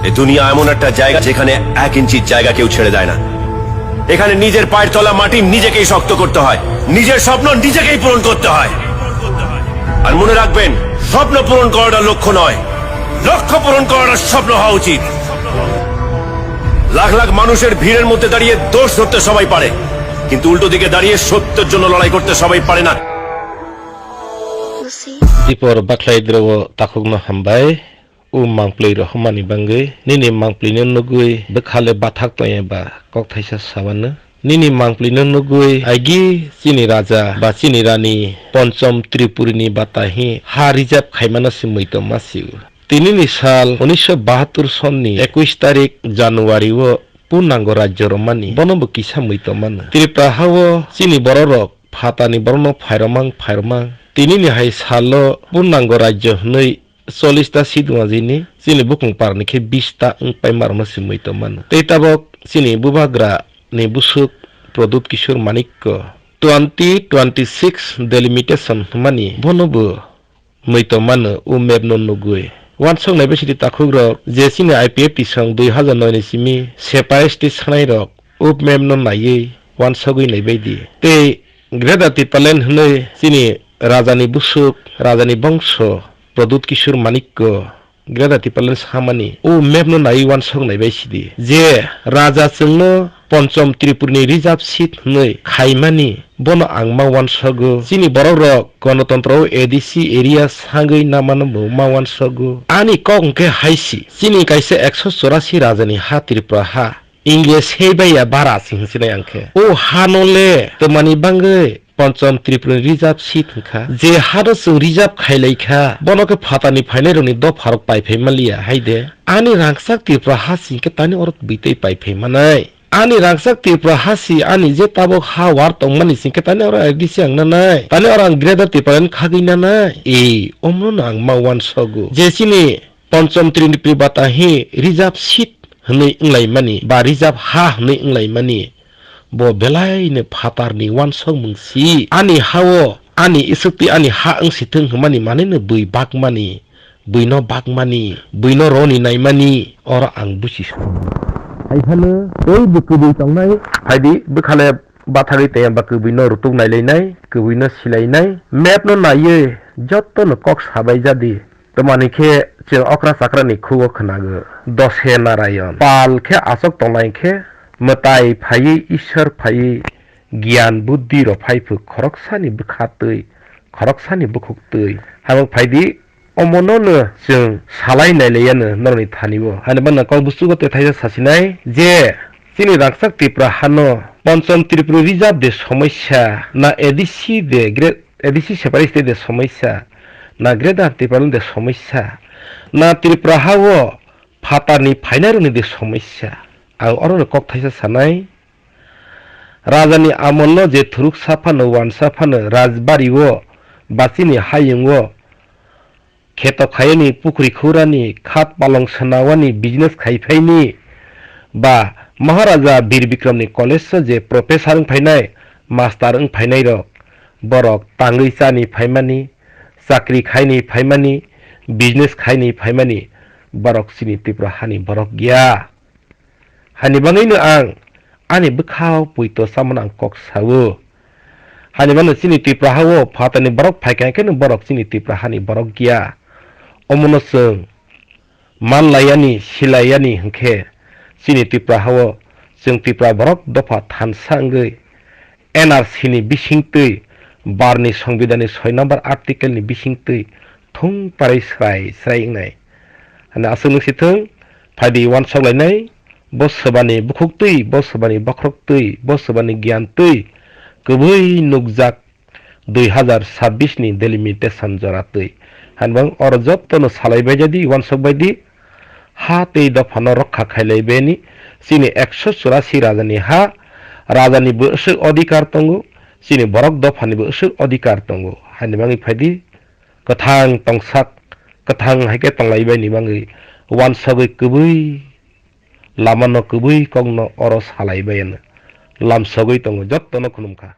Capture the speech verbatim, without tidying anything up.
এ দুনিয়া এমন একটা জায়গা, যেখানে এক ইঞ্চির জায়গা কেউ ছেড়ে দেয় না। এখানে নিজের পায়ের তলা মাটি নিজেকেই শক্ত করতে হয়, নিজের স্বপ্ন নিজেকেই পূরণ করতে হয়। আর মনে রাখবেন, স্বপ্ন পূরণ করাটা লক্ষ্য নয়, লক্ষ্য পূরণ করাটা স্বপ্ন হওয়া উচিত। লাখ লাখ মানুষের ভিড়ের মধ্যে দাঁড়িয়ে দোষ ধরতে সবাই পারে, কিন্তু উল্টো দিকে দাঁড়িয়ে সত্যের জন্য লড়াই করতে সবাই পারে না। Dipor bakhlai dro wo takhuk no hambai. O mangploi rohormani bangwi, nini mangploi no nugwi bwkha le bathak tong ya ba kok thaisa sa wano. Nini mangploi no nugwi aigi chini raja ba chini rani Ponchom Tripuri ni bata hi ha reserve khaimano se muitom ma si ou. Tini ni sal unisho bahatur son ni ekush tarik January wo purnango rajyo romani bono bo kisa muitom mano. Tripura ha wo chini borok rok phatar ni borok no phairomang phairomang. Tini ni hai sal wo purnango rajyo hwnwi chollish ta seat wngma jini, chini bukung par ni khe bis ta wngpaima rok no se muitom mano. Tei tabok chini bubagra ni busuk Pradyut Kishore Manikya twenty twenty-six delimitation hwnmani bono bo muitom mano o map no nugwi. Uansuk nai bai sidi takhuk rok je chini I P F T song dui hazar noi ni simi separatist sanai rok o map no naiwi uansugwi nai bai di. Tei Greater Tipraland hwnwi chini raja ni busuk, raja ni bongso Pradyut Kishore Manikya Greater Tipraland samani o map no naiwi uansuk nai bai sidi je raja chwng no Ponchom Tripuri ni reserve seat hwnwi khaimani bono ang ma uansugo. Chini borok rok gonotontro o A D C area sagwi namano bo ma uansugo. Ani kok hwnkhe hai si, chini kaisa ekso chorasi raja ni ha Tripura ha. India sei bai ya bara se hingsinai ang khe. O ha no le twmani bangwi Ponchom Tripura ni reserve seat hwnkha. Je ha no chwng reserve khailai kha, bono khe phatar ni phainai rok ni dopha rok paiphai manliya hai de. Ani rangchak Tripura ha sing khe tani oro bwtwi paiphai manai. Ani rangchak Tripura ha si ani je tabok ha war tongmani sing khe tani oro A D C ang nanai. Tani oro ang Greater Tipraland khagwi nanai. E, omno no ang ma uansugo. Je chini Ponchom Tripuri bata hi reserve seat hwnwi wnglaimani ba reserve ha hwnwi wnglaimani, bo belai no phatar ni uansukmung si. Ani ha o ani isoktwi ani ha wng si thung hwnmani manwi no bui bakmani, bui no bakmani, bui no roni naimani, oro ang buchi sa. Hai phano tei bo kwbwi tongnai, phai di, bwkha le bathagwi tei ba kwbwi no rutuk nailainai, kwbwi no silainai, map no naiwi joto no kok sabai ja di. Twmani khe chwng okra chakra ni khugo khnago, Dose Narayon. Pal khe achok tongnai khe mwtai phaiwi, Isor phaiwi, giyan buddhi rw phai phu khoroksa ni bwkha twi, khoroksa ni bukhuk twi. Hamya phai di, omo no no chwng salai nai lai ya no norok ni thani o. Hani bano kok busugo tei thaisa sasinai je chini rangchak Tripura ha no Ponchom Tripuri reserve de somoisa, na A D C de, Great A D C separatist de somoisa, na Greater Tipraland de somoisa, na Tripura ha o phatar ni phainai rok ni de somoisa. Ang oro no kok thaisa sanai. Raja ni amol no je thuruksa phano, uansa phano, rajbari o, ba chini hayung o, kheto khaiyani, pukhri khurani, khat palong swnawani, business khaiphaini, ba Maharaja Bir Bikram ni college o je professor wngphainai, master wngphainai rok, borok tangwi chani phaimani, chakri khaini phaimani, business khaini phaimani, borok chini Tripura hani borok ya. Hani bagwi no ang ani bwkha o poito chamano ang kok sao. Hani bagwi no chini Tripura ha o phatar ni borok phaikha khe no borok chini Tripura hani borok ya. Omo no chwng manlaiyani, silaiyani hwnkhe chini Tripura ha o chwng Tripura borok dopha thansa wngwi N R C ni bisingtwi, bar ni Songbidan ni soi number article ni bisingtwi thung parwi srai srai wngnai. Hwnwi aswk nung si thung, phai di uansuk lainai, bo swbani bukhuktwi, bo swbani bokhroktwi, bo swbani giyan twi, kwbwi nukjak dui hazar sabbish ni delimitation jora twi. Hwnwi oro jotono salai bai jadi, uansuk bai di, ha tei dopha no rokha khailai bai ni, chini ekso churasi raja ni ha, raja ni bo swk odhikar tongo, chini borok dopha ni bo swk odhikar tongo. Hwnwi bagwi phai di, kwthang tongsak, kwthang hai khe tonglai bai ni bagwi, uansugwi kwbwi lama no kwbwi kok no oro salai bai ano, lamsogwi tongo, jotono khulum kha.